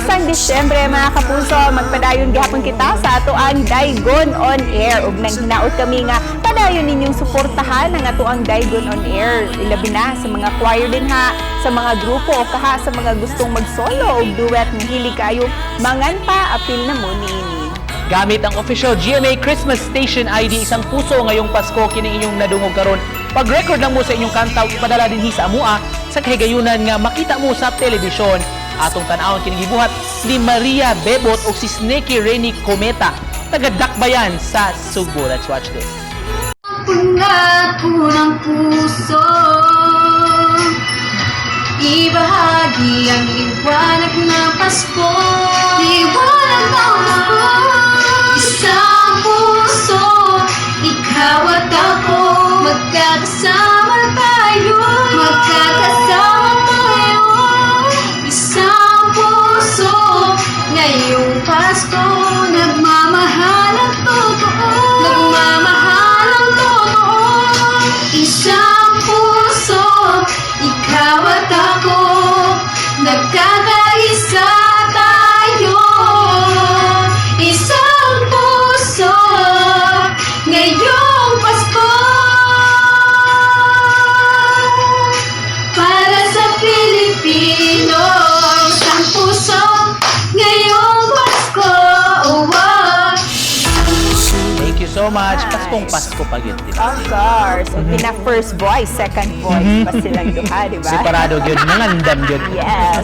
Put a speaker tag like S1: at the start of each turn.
S1: Bisan Disyembre, mga kapuso, magpadayon gihapon kita sa atoang Daygon on Air. Ug nang hinaot kami nga padayon ninyong suportahan ang atoang Daygon on Air. Ilabi na sa mga choir din ha, sa mga grupo o kaha sa mga gustong mag-solo o duet nga hilig kayo manganta, apil na mo niini.
S2: Gamit ang official GMA Christmas Station ID, Isang Puso Ngayong Pasko, kini inyong nadungog karon. Pag-record lang mo sa inyong kanta ug ipadala dinhi sa amua sa kahigayunan nga makita mo sa telebisyon. Atong tan-awon kini gibuhat ni Maria Bebot ug si Snakey Rene Cometa, taga Dakbayan sa Sugbo. Let's watch this.
S3: Punat ng puso, ibahagi ang liwanag ng Pasko. Liwanag ng Pasko. Isang puso, ikaw at ako. Magkakasama tayo. Magkakasama tayo. Isang puso, ngayong Pasko. Nagmamahal ang totoo. Nagmamahal ang totoo. Isang puso, ikaw at ako. Nagkakaisa tayo. Isang puso, ngayong Pasko. Para sa Pilipino, isang puso, ngayong Pasko. Oh.
S2: Thank you so much. Paskong Pasko pa gyud, di ba?
S1: Of course. Ug pina first voice, second voice pa silang duha, di ba?
S2: Separado gyud, nangandam gyud.
S1: Yes.